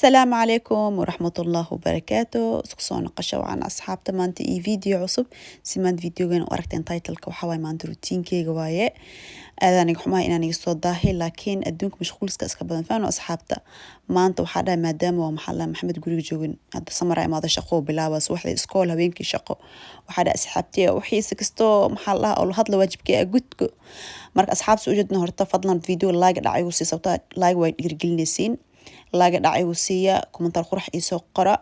Asalaamu calaykum waraxmatullaahi wabarakaatu. Isku soo noqosho wacan, asxaabta. Maanta iyo video cusub. Si maanta videogan u aragteen titleka, waxaa waaye maanta routinekeyga waaye. Aadaan iga xumahay inaan iga soo daahay, laakiin adduunka mashquulska iska badan faano. Asxaabta, maanta waxaa dhahay, maadaama waa maxaa la Maxamed guriga joogin hadda, samara imaado, shaqo bilaaba, subaxdii iskool, habeenkii shaqo, waxaa dhahay asxaabtiya wixiisa kastoo maxaa la dhahaa oo hadla waajibkee gudko. Marka asxaabta, soo ujeedna horta, fadlan video like dhac igu sii, sababta like way dhiirigelinaysiin. Like dhac igu siiya, kommentaar qurux iisoo qora,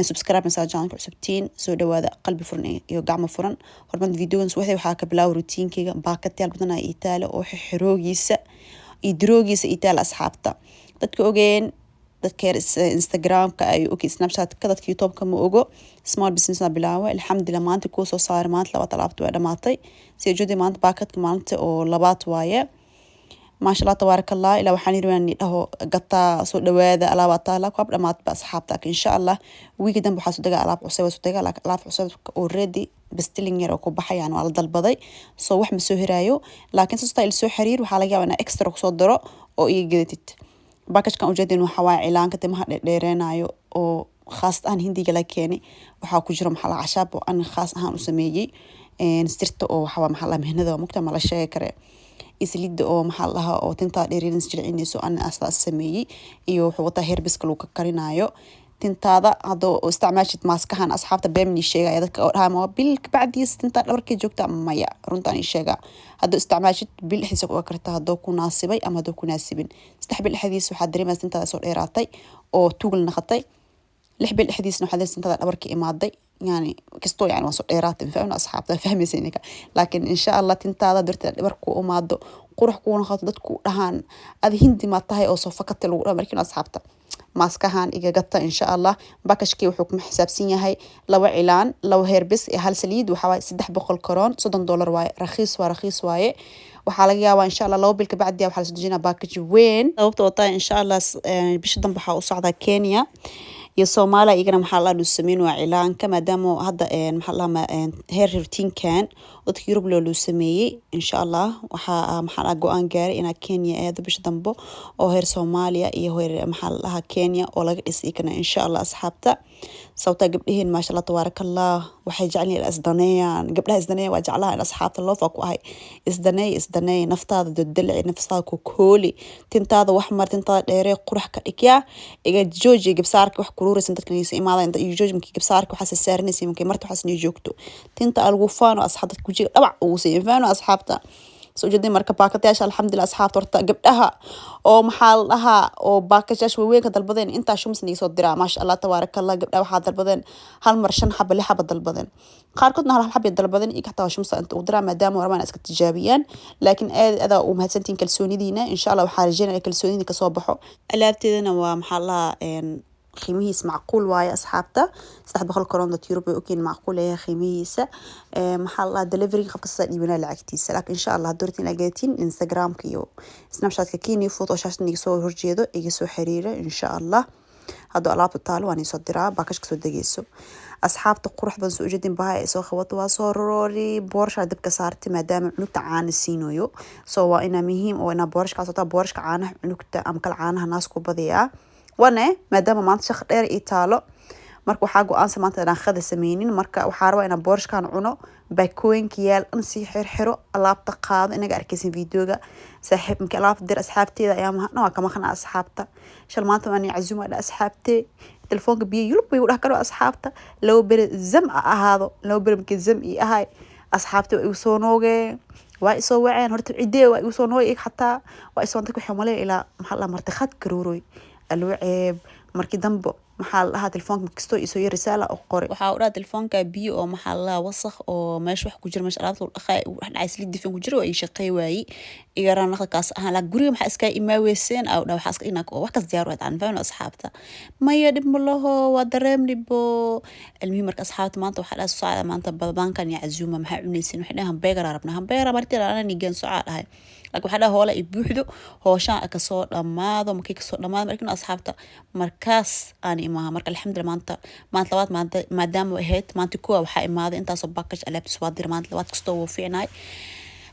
subscribe masaa channelka cusubtiin. Soo dhawaada, qalbi furan iyo gacmo furan. Hormar videogan subaxdii waxaa ka bilaaba routinekeyga. Baakadyaal badan aa ii taala oo xiroogiisa iyo daroogiisa ii taala. Asxaabta, dadka ogeen, dadka yar Instagramka ay okay, Snapchatka, dadka YouTubeka ma ogo. Small business na bilaawa, alxamdulillah. Maanta kuu soo saaray, maanta labaad alaabta waa dhamaatay. Si ujeedi, maanta baakadka maalinta oo labaad waaye. Maasha Allah, tabaaraka Allah. Ilaa waxaan yiri waan dhaho gataa, soo dhawaada, alaabaa taala kuab dhamaatba. Asxaabta, insha Allah wiigi dambe waxaa soo degaa alaab cusub, waa soo degaa, laakiin alaab cusub already bestilling yar oo ku baxayaan waa la dalbaday, so wax ma soo hiraayo. Laakiin sasta il soo xiriir, waxaa laga yaabaa inaa extra kusoo daro oo iga gadatid. Package-kan ujeedin waxaa waaye cilaanka timaha dheerdheereenayo oo khaas ahaan Hindiga la keenay. Waxaa ku jiro maxaa la cashaab oo an khaas ahaan u sameeyey, sirta oo waxaa maxaa la mihnada mugta ma la sheegi kare, islida oo maxaa la dhahaa oo tintaa dheereenis jilcinayso an asaas sameeyey, iyo wuxuu wataa herbiska lagu karinaayo tintaada. Hadoo isticmaashid maaskahan, asxaabta, beemni sheegaya dadka oo dhahaa bil kabacdiis tintaa dhabarkay joogta, maya, runtaan ii sheegaa. Hadduu isticmaashid, bil dhexdiisa ku ogaa karta hadduu ku naasibay ama hadduu ku naasibin. 3 bil dhexdiis waxaad dareemaysa tintaada soo dheeraatay oo tuugla naqatay. 6 bil dhexdiisna waxaad dareemaysa tintaada dhabarka imaaday, yani kastoo yani waa soo dheeraatay. Fahmna, asxaabta, fahmaysa ininka. Laakiin insha Allah tintaada darteed dhabar ku imaado, qurux kuu noqoto, dadku dhahaan adi Hindi ma tahay oo soo fakatay lagu dhaho. Markiin asxaabta, maaskahan iga gata insha Allah. Packagekii wuxuu kuma xisaabsan yahay laba cilaan, laba herbis iyo hal saliid. Waxaa waaye 300 karoon, $30 waaye. Rakhiis waa, rakhiis waaye. Waxaa laga yaabaa insha Allah 2 bil kabacdi waxaa lasoo dejinaa package weyn. Sababta oo tahay, insha Allah bisha dambe waxaa u socdaa Kenya iyo Soomaaliya, iyagana maxaa la loo sameyn waa cilaanka, maadaama hadda maxaa la hair routinekan dadka Yurub loo sameeyey. Insha Allah waxaa maxaa la go-aan gaaray inaa Kenya aado bisha dambe, oo heer Soomaaliya iyo heer maxaa la dhahaa Kenya oo laga dhisay kana insha Allah. Asxaabta, sababta gabdhaheen, maasha Allah, tabaaraka Allah, waxay jecel yihiin isdaneeyaan. Gabdhaha isdaneeya waa jeclaha in asxaabta loofa ku ahay. Isdaneey, isdaneey, naftaada daldalci, naftaada ku kooli, tintaada wax mar, tintaada dheeree, qurax ka dhigyaa. Iga jooji gabsaarka wax kuruuraysan dadka niysa imaada inta iyo jooji markii gabsaarka waxaas saaranaysa, markii marta waxaas niyo joogto tinta algu faano. Asxaabta, wajiga dhabac ugu siiyo faano. Asxaabta, soo jeedin. Marka baakadayaasha, alxamdulilah. Asxaabta, horta gabdhaha oo maxaa la dhahaa oo baakadayaasha waaweynka dalbadeen, intaa shumis niga soo diraa. Maasha Allah, tabaaraka Allah. Gabdhaha waxaa dalbadeen hal mar shan xaba, lix xaba dalbadeen, qaarkoodna hal xaba dalbadeen, iyo xataa shumsa inta ugu diraa, maadaama rabaan iska tijaabiyaan. Laakiin aad aad u mahadsantihiin kalsoonidiina. Insha Allah waxaa rajeynaya kalsoonidiina kasoo baxo. Alaabteedana waa maxaa la dhahaa qiimihiisa macquul waaye. Asxaabta, 300 karoon dad Yurub ay ogyihiin macquul yahay qiimihiisa. Maxaa la dhahaa, delivery qof kasta dhiibanaa lacagtiisa. Laakiin insha Allah haddii rabtiin inaad gadatiin, Instagramka iyo Snapchatka Kenya food oo shaashada iga soo horjeedo iga soo xiriira. Insha Allah hadduu alaabta taalo waan isoo diraa package kasoo degeyso. Asxaabta, qurux badan, soo ujeedin baha ay soo qabato, waa soo roori. Boorashaa dabka saartay, maadaama cunugta caana siinayo, so waa inaa muhiim oo inaa boorash kaa sotaa, boorashka caanaha cunugta ama kala caanaha naas ku badiyaa wane. Maadaama maanta shaq dheer ii taalo, marka waxaa go-aansa maanta inaan khada sameynin. Marka waxaa rabaa inaan boorashkan cuno, baakooyinka yaal dhan sii xirxiro, alaabta qaado. Inaga arkaysan videoga saaxiib markii alaabta dir asxaabteeda ayaa mahadna waa ka maqnaa. Asxaabta, shal maanta waan casuuma dha asxaabtee, telefoonka biyo yulub bay dhah karo. Asxaabta, 2 beri zam a ahaado, 2 beri markii zam ii ahay, asxaabta waa igu soo noogeen, waa isoo waceen. Horta cidee waa igu soo noogay, iyaga xataa waa isoo dadka waxay maleyn ilaa maxaa la martiqaad karooroy aloo ceeb. Markii dambe maxaa la dhahaa, telefoonka kastoo isoo yar risaala oo qoray, waxaa u dhaha telefoonka biyo oo maxaa la dhahaa wasakh oo meesha wax ku jira, meesha alaabta lagu dhaqaay uu dhex dhacay, saliid difan ku jiro, oo ii shaqey waayey, iga raan naqalkaas ahaan. Laakiin guriga maxaa iska imaaweyseen aa dhaha, waxaa iska inaa oo wax kas diyaar u ahayd aan fahmin. Asxaabta, maya, dhib ma laho, waa dareem dhibo almuhiim. Marka asxaabta, maanta waxaa dhaha socda maanta babaankan iyo casuuma, maxaa cunaysin? Waxay dhahan hamburger rabnaa, hamburger martii ana nigan socaa dhahay. Laakiin waxaa dhaha hoola i buuxdo, hooshaan kasoo dhamaado. Markii kasoo dhamaado markin, asxaabta, markaas aan imaha. Marka alxamdulillah, maanta labaad, maanta maadaama ahayd maanta kuwa waxaa imaaday intaasoo package alaabtiis waa dira. Maanta labaad kastoo wuu fiicnaay,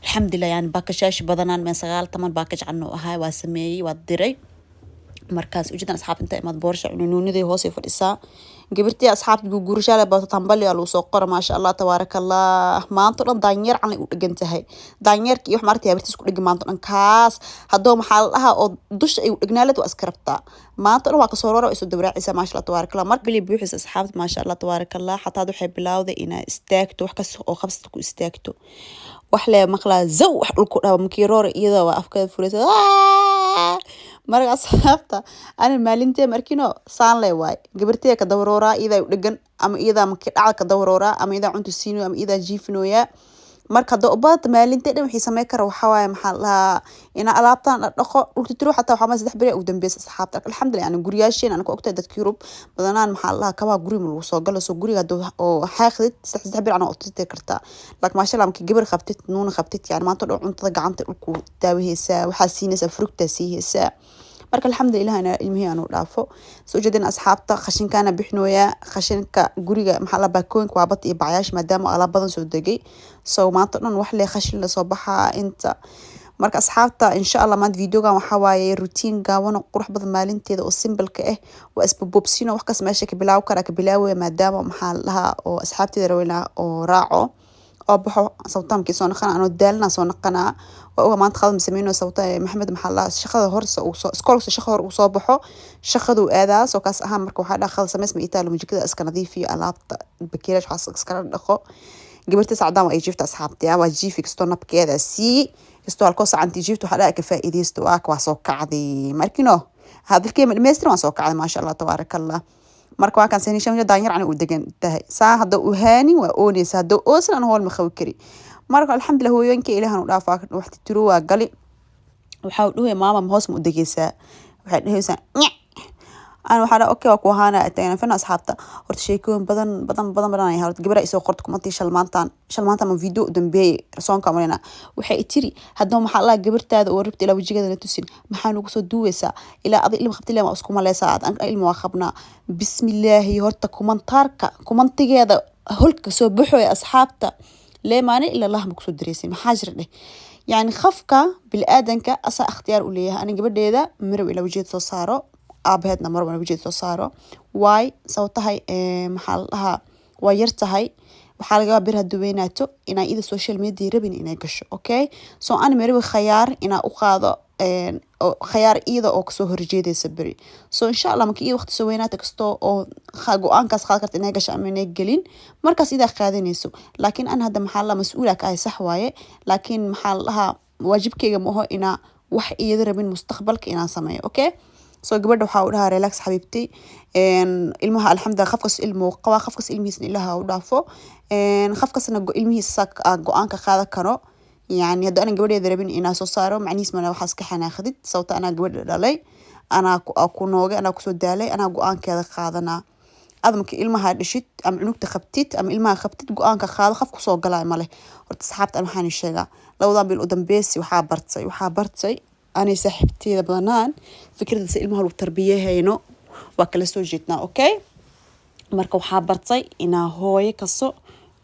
alxamdulillah. Yani packageyaashi badanaan meen 19 package cano ahay waa sameeyey, waa diray. Markaas ujeedan, asxaabta, inta imaad boorsha nuunidii hoosay fadhisaa gabartii. Asxaabta, gurgurashaale baato tambali aa lagu soo qora. Maasha Allah, tabaaraka Allah. Maanta o dhan daanyeer canlay u dhegan tahay, daanyeerka iyo wax maaragtay habartiis ku dhegan maanta o dhan. Kaas haddoo maxaa la dhahaa oo dusha ay u dhegnaalad waa iska rabtaa. Maanta o dhan waa kasoo roora, waa isoo dawraacaysaa. Maasha Allah, tabaaraka Allah. Marka bili buuxis, asxaabta, maasha Allah, tabaaraka Allah. Xataa waxay bilowday inay istaagto, wax kasta oo qabsata ku istaagto. Wax lee maqlaa zaw, wax dhulku dhawa markii roora, iyadoo waa afkeeda furaysa. Marka asxaabta, ani maalintee markino saan le waay, gabartee ka dabarooraa, iyadaa u dhegan, ama iyadaa markii dhacda ka dabarooraa, ama iyadaa cunto siinoya, ama iyadaa jiifinooyaa. Marka hadda ubadata maalintee dhan wixii samey kara waxaa waaye, maxaa la dhahaa, inaa alaabtan dhaqo, dhulka tiro. Xataa waxaa ma 3 beri ugu dambeysa, asxaabta. Alxamdulillah, yani guryaasheen ana ku ogtahay dadka Yurub badanaan, maxaa la dhahaa, kabaha guriga ma lagu soo galo. Soo guriga haduu oo xaaqdid 3 beri anaa utiti kartaa. Laakiin maasha Allah, markii gabar qabtid, nuuna qabtid, yani maanta dhan cuntada gacanta dhulku daawaheysaa, waxaa siinaysaa, furugtaa siiheysaa. Marka alxamdulilah, ina ilmihii aanu dhaafo. Soo jeedin, asxaabta, khashinkaana bixinooyaa, khashinka guriga, maxaa la baakooyinka, waa bad iyo bacyaasha, maadaama alaab badan soo degay. So maanta dhan wax lee khashin lasoo baxaa inta. Marka asxaabta, insha Allah, maanta videogan waxaa waaye routine gaaban oo qurux badan maalinteeda oo simple-ka ah. Waa isbobobsino, wax kas meesha ka bilaawi karaa ka bilaawaya, maadaama maxaa la dhahaa oo asxaabteeda raweyna oo raaco oo baxo. Sabtaamkii soo naqana anoo daalina soo naqanaa. Waa oga maanta qadam sameyno, sababta Maxamed, maxaa la shaqada horse uu soo iskoolka, shaqa hor uu soo baxo, shaqadu aadaa. Soo kaas ahaan marka waxaa dhaha qada sameys ma itaalo, jikada iska nadiifiyo, alaabta bakeerash waxaas iskala dhaqo. Gabarta sacdaan waa ay jiifta, asxaabta, waa jiifi kastoo nabkeeda sii kastoo halkoo sacantii jiifta. Waxaa dhaha ka faa'iidaysto, waa soo kacday. Markino hadalkee ma dhamaystiran, waan soo kacday. Maasha Allah, tabaaraka Allah. Marka waa kan sani daanyar cani u degan tahay. Saa hadda u haanin waa oonaysa, hadda oosan aan hool ma qabi kari. Marka alxamdulilah, hooyooyinka ilahan u dhaafaa. Waxti tiro waa gali, waxaa u dhahoya, "Maama, ma hoos ma u degeysaa?" Waxay dhahaysaa nyac. Aan waxaa dhaha, "Okay, waa ku ahaana tagna fana." Asxaabta, horta sheekooyin badan badan badan badan ay horta gabadha isoo qorta kumantii shalmaantaan, shalmaantaan ma video u dambeeyay soonka marina. Waxay tiri, "Haddaba maxaa Allah gabartaada oo rabta ilaa wejigeeda na tusin, maxaa nagu soo duuweysaa ilaa adig ilma qabta? Ilaa waa isku maleysaa aad ilma waa qabnaa." Bismillaahi. Horta kumantaarka kumantigeeda holka soo baxoya, asxaabta, leemaane ilaa Allah ma kusoo dareysay. Maxaa jira dheh, yani qofka biniaadanka asaa ikhtiyaar u leeyahay. Ani gabadheeda marow ilaa wajigeeda soo saaro, aabaheedna marow ilaa wajigeeda soo saaro. Waay sababtahay, maxaa la dhahaa, waa yar tahay. Waxaa laga yaabaa bir hadduu weynaato inaa ida social media rabin inay gasho. Okay, so ani marawi khayaar inaa u qaado khayaar iyada oo kasoo horjeedaysa beri. So insha Allah, marka iyada waqti soo weynaata kasto oo go-aankaas qaad karta inay gasho ama inay gelin, markaas idaa qaadanayso. Laakiin an hadda, maxaa la mas-uula ka ahay, sax waaye, laakiin maxaa la dhahaa, waajibkeyga ma aho inaa wax iyada rabin mustaqbalka inaan sameeyo. Okay, so gabadha waxaa u dhahaa, "Relax, xabiibti." Ilmaha alxamdulillah, qofkas ilmuu qabaa, qofkas ilmihiisna Ilaha u dhaafo, qofkasna ilmihiisa saa go-aanka qaadan karo. Yani haddii anan gabadheeda rabin inaa soo saaro, macnihiis mana waxaas ka xanaaqdid, sababta anaa gabadha dhalay, anaa ku noogay, anaa kusoo daalay, anaa go-aankeeda qaadanaa. Ad marka ilmaha dhishid ama cunugta qabtid ama ilmaha qabtid, go-aanka qaado, qof kusoo galaayo male. Horta asxaabta, waxaan sheegaa, 2dan bil u dambeysi waxaa bartay anay saaxiibteeda badanaan fikradda si ilmaha lagu tarbiyahayno waa kala soo jeednaa. Okay, marka waxaa bartay inaa hooyo kasto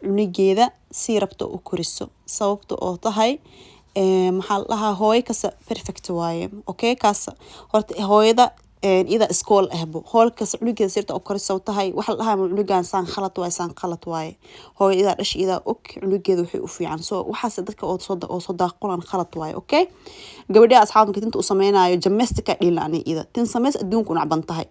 cunugeeda si rabto u koriso, sababta oo tahay, maxaa la dhahaa, hooyo kasta perfect waaye. Okay, kaas horta hooyada iyada iskool ahbo, hool kasta cunugeeda sirta u koriso tahay. Waxa la dhahaa, cunugan saan khalad waaye, saan khalad waaye. Hooyo iyadaa dhashay, iyadaa og cunugeeda waxay u fiican. So waxaas dadka oo soo daaqulan khalad waaye. Okay, gabadha, asxaabta, marka tinta u sameynayo jamestica dhilna, ani iyada tin sameys adduunku nacban tahay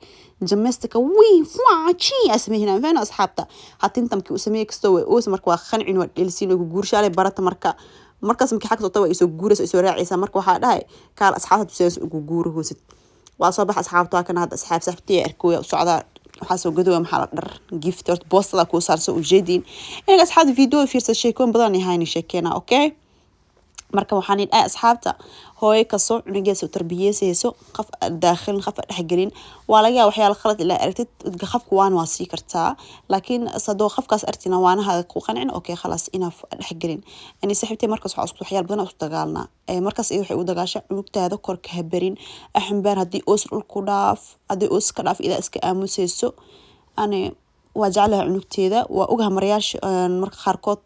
jamestica wii fua chi aa sameynaa fahna. Asxaabta, ha tinta markii uu sameeyay kasto way oos. Marka waa qancin, waa dhelsiin, waa guurshaale barata. Marka markaas markii xagga soo waa isoo guuraysa, isoo raacaysa. Marka waxaa dhahay, kaal asxaabta tusaysa ugu guuro hoosid. Waa soo bax, asxaabta, waa kana hadda asxaab saaxiibtay arkooya u socdaa. Waxaa soo gadooya, maxaa la dhar gift. Horta boostada kuu saarsa ujeediin inaga, asxaabta, video fiirsa, sheekooyin badan yahayni sheekeena. Okay, marka waxaan idhahay, asxaabta, hooyo kastoo cunugeesa u tarbiyeysayso, qof daakhilin, qof dhexgelin. Waa laga yaaba waxyaala khalad ilaa aragtid, qofka waan waa sii kartaa, laakiin sadoo qofkaas artina waanaha ku qancin. Okay, khalaas, inaa dhexgelin. Ani saaxiibtay markaas waxaa isku waxyaala badan isku dagaalnaa. Markaas iyada waxay u dagaashaa, cunugtaada korka ha barin axambaar, haddii oos dhulku dhaaf, haddii oos ka dhaaf, idaa iska aamusayso. Ani Waa jeclahay cunugteeda, waa ogaha maryaasha marka qaarkood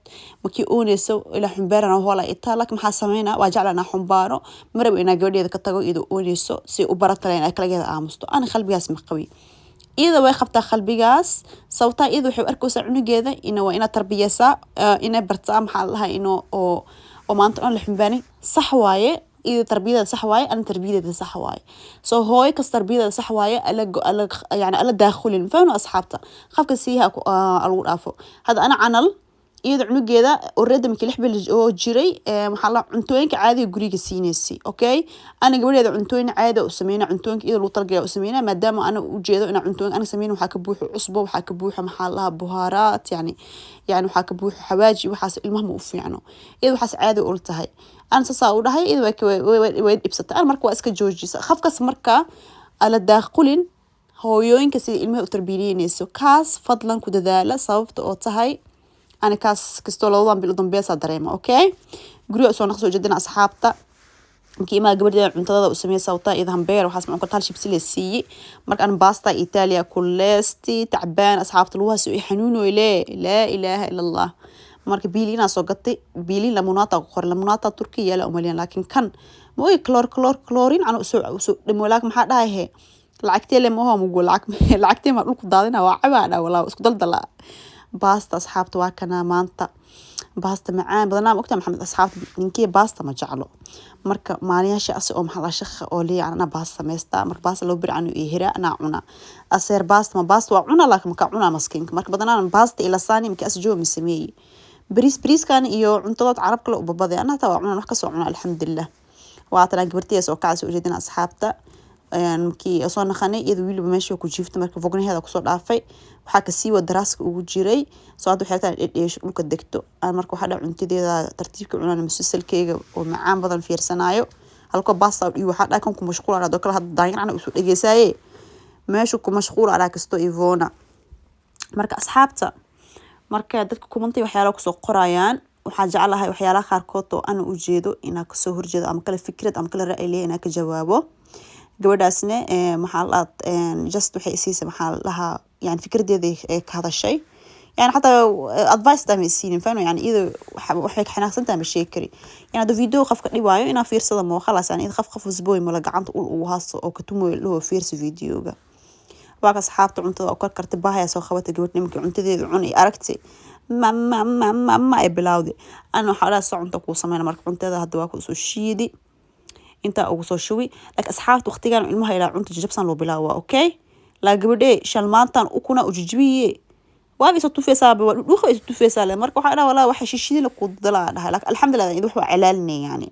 markii ooneyso ilaa xumbaarana hoola itaa, laakiin maxaa sameynaa? Waa jeclaa inaa xumbaaro. Maraba inaa gabadheeda ka tago iyadoo ooneyso si u baratale inay kalageeda aamusto. Ana qalbigaas ma qabi, iyada way qabtaa qalbigaas, sababtaa iyada waxay u arkaysaa cunugeeda ina waa inaad tarbiyeysaa, inay bartaa, maxaa la dhahay, inuu oo maanta dhan la xumbaanin. Sax waaye, iyada tarbiyadeeda sax waaye, ana tarbiyadeeda sax waaye. So hooyo kas tarbiyadeeda sax waaye, ala yani ala daakhulin fahmo asxaabta. Qofka siiha lagu dhaafo. Hadda ana canal iyada cunugeeda already markii 6 bil oo jiray, maxaa la cuntooyinka caadiga guriga siinaysay. Okay, ana gabadheeda cuntooyin caadi u sameynaa, cuntooyinka iyada lagu talagalay u sameynaa, maadaama ana ujeedo inaa cuntooyinka ana sameyn waxaa ka buuxo cusbo, waxaa ka buuxo, maxaa la dhahaa, buhaaraat, yani waxaa ka buuxo xawaaji, waxaas ilmaha ma u fiicno. Iyada waxaas caadi ula tahay. Ana saasaa u dhahay, iyada way dhibsatay. Ana marka waa iska joojisa qofkas. Marka ala daaqulin hooyooyinka sida ilmaha u tarbiyeynayso, kaas fadlan ku dadaala, sababta oo tahay ani kaas kastoo 2dan bil u dambeeysaa dareema. Okay, guriga soo naqsoo jeedina asxaabta. Markii imaa gabadheeda cuntada u sameysa wata, iyada hambeer waxaas ma cunta, hal shibsi la siiyey. Marka an basta Italia kulleesti tacbaan asxaabta, lugahaas i xanuunoy le, laa ilaaha ila Allah. Marka biiliinaa soo gatay, biiliin lamunata ku qoran, lamunata Turkiya yaala umaliyan, laakiin kan ma ogi chlor chlor chlorine canu usoo dhimo. Laakiin maxaa dhahay he, lacagtee le maho mugo lacag, lacagtee ma dhulku daadina, waa cabaa dha walaa isku daldala baasta. Asxaabta, waa kana maanta baasta macaan badanaa. Ma ogtahay Maxamed, asxaabta, ninkii baasta ma jeclo. Marka maalinyaasha asi oo maxaa la shaqa oo leeyahay, anaa baasta samaystaa. Marka baasta loo bir anu ii hira, anaa cuna aseer baasta ma baasta waa cuna, laakiin maka cuna maskiinka. Marka badanaa baasta ila saani markii as jooga ma sameeyey bariis, bariiskan iyo cuntadood carab kale u babaday. Anaa hataa waa cuna, wax kasoo cuna, alxamdulilah. Waatana gabartiyaas oo kacaysa ujeedina asxaabta. Markii soo naqanay, iyada wiliba meesha ku jiifta, marka fognaheeda kusoo dhaafay, waxaa kasii wa daraaska ugu jiray. Soo hadda waxay taa dhedheesho dhulka degto. Marka waxaa dha cuntadeeda tartiibka cunaan, musalsalkeyga oo macaan badan fiirsanaayo, halkoo baasta dhiyo. Waxaa dhaa kan ku mashquul adoo kale hadda daanyarcana usoo dhegeysaaye, meeshu ku mashquul adaa kasto Ivona. Marka asxaabta, marka dadka kumantay waxyaalaha kusoo qorayaan, waxaa jeclahay waxyaalaha qaarkood oo ana ujeedo inaa kasoo horjeedo ama kale fikrad ama kale ra'yi leeyahay inaa ka jawaabo. Gabadhaasne maxaa la just waxay isiisay, maxaa la dhahaa, yani fikradeeda ay ka hadashay, yani xataa advice taa ma isiinin fahmo. Yani iyada waxay ka xanaaqsan tahay ma sheegi kari. Yani hadduu video qofka dhibaayo inaa fiirsada moo khalaas. Yani qof qof usbooy mala gacanta ul ugu haasto oo katumoy dhaho fiirsa videoga. Waa ka asxaabta, cuntada oo kor kartay, baahaya soo qabatay gabadh. Nimankii cuntadeeda cunay aragtay, ma ma ma ma ma ay bilawday. Ana waxaa dhaha soo cunta kuu sameyna. Marka cuntada hadda waa kusoo shiidi, intaa ugu soo shubi. Laakiin asxaabta, waqtigan ilmaha ilaa cunta jajabsan loo bilaabo waa okay. Laa gabadhee shalmaantan ukuna ujijibiye waaba isa tufeysaa, waa dhuuqa isa tufeysaa le. Marka waxaa dhaha walaa waxa shishidina ku dalaa dhahay, laakiin alxamdulilah wax waa calaalinay. Yani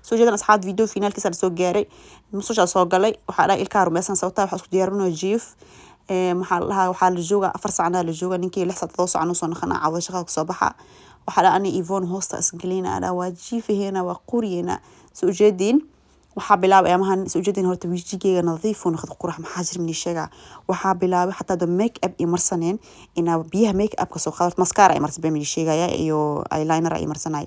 soo jeedan asxaab, video finaalkiisa soo gaaray, musqushaa soo galay. Waxaa dhahay ilkaha rumeysan, sababtaa waxaa isku diyaarinaya jiif. Maxaa la dhahaa, waxaa la joogaa 4 sacnaa la joogaa, ninkii 6 sac 7 sac noo soo naqana cawda shaqada kasoo baxa. Waxaa dhaha ani Ivon hoosta isgelina, dhaa waa jiifaheena, waa quriyeena. Soo ujeediin, waxaa bilaabay amahan, soo ujeediin, horta wejigeyga nadiif uu noqday, qurax. Maxaa jir mini sheegaa, waxaa bilaabay xataa da make up iyo marsaneen inaa biyaha make up ka soo qaado, mascara ay marsan baa mini sheegaya iyo eyeliner ay marsanay.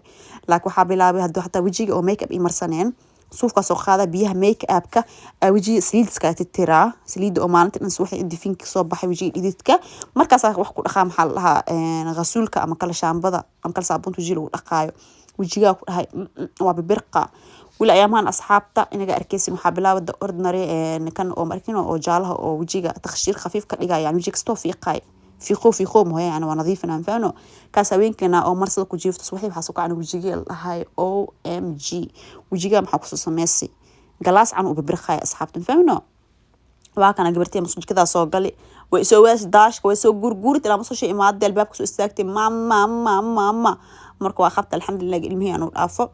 Laakiin waxaa bilaabay hadduu xataa wejiga oo make up iyo marsaneen, suufkaa soo qaada, biyaha make upka wejiga saliid iskaga titiraa, saliidda oo maalinta dhan subaxda difinka soo baxay, wejiga dhididka markaasaa wax ku dhaqaa, maxaa la dhahaa, rasuulka ama kale shaambada ama kale saabuunta wejiga lagu dhaqaayo. Wejigaa ku dhahay waa bibirqa weli ayaamahan. Asxaabta, inaga arkeysin, waxaa bilaaba The Ordinary kan oo markin oo jaalaha oo wejiga takhshiir khafiif ka dhigaya, yani wejiga kastoo fiiqay, fiiqo fiiqo mooya, yani waa nadiifin fahno. Kaas haweenkana oo marsada ku jiifto, subaxdii waxaa soo kacana wejiga la dhahay OMG, wejiga maxaa kusoo sameysay, galaas can u bibirqaya. Asxaabta, fahno, waa kana gabartay masjidkadaa soo gali, way soo waasi daashka, way soo gurguurit ilaa masoo imaaday, albaabka soo istaagtay, mama mama mama. Marka waa qabta, alxamdulilah, ilmihii aan u dhaafo.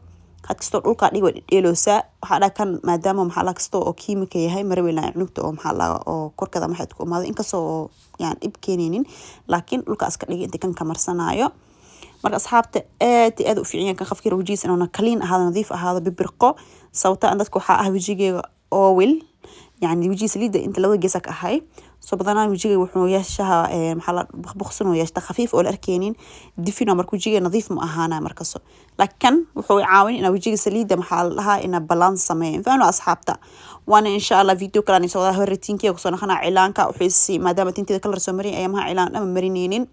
Had kastoo dhulkaa dhig way dhedheeloosaa. Waxaa dhaha kan maadaama maxaa la kastoo oo kiimika yahay, maraweyna cunugta oo maxaa la oo korkeeda maxay ku imaado, inkastoo oo yani dhib keenaynin, laakiin dhulkaas ka dhigay inta kan ka marsanaayo. Marka asxaabta, aad iyo aad u fiican yahay kan qofkii wejigiisa inuuna clean ahaado, nadiif ahaado, bibirqo. Sababta aan dadka waxaa ah wejigeega oil, yani wejiga saliidda inta labada geesa ka ahay. Soo badanaa wejiga wuxuu yeeshaha, maxaa la, baqboqsan oo yeeshta, khafiif oo la arkeynin, difino. Marka wejiga nadiif ma ahaana markaso, laakiin kan wuxuu caawin inaa wejiga saliidda, maxaa la dhahaa, ina balance sameeyo. Fahno asxaabta? Waana insha Allah video kale aan soo wadaa. Hore routine-keyga kusoo noqonaa. Cilaanka wuxuu, maadaama tinteeda kalar soo marin, ayamaha cilaan dhama marineynin.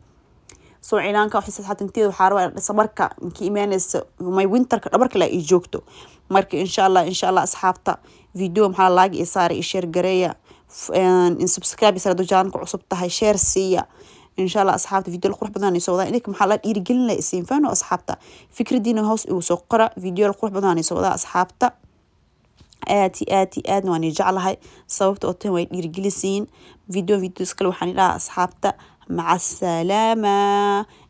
Soo cilaanka waxay saxaa tinteeda, waxaa rabaa dhisa marka markii imaanaysa may winterka dhabarka la ii joogto. Marka insha Allah, insha Allah asxaabta, video maxaa like iyo saara iyo share gareeya, in subscribe sara channelka cusub tahay, share siiya. Insha Allah asxaabta, video qurux badan ay soo wadaa. Idinka maxaa la dhiirigelin la isiin? Fahno asxaabta? Fikradiina hoos igu soo qora. Video qurux badan ay soo wadaa asxaabta. Aad iyo aad iyo aadna waan jeclahay, sababta oo tan way dhiirigelisiin. Videos kale waxaan idhahaa asxaabta, maca asalaama.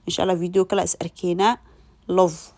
Insha Allah video kale is arkeenaa. Love.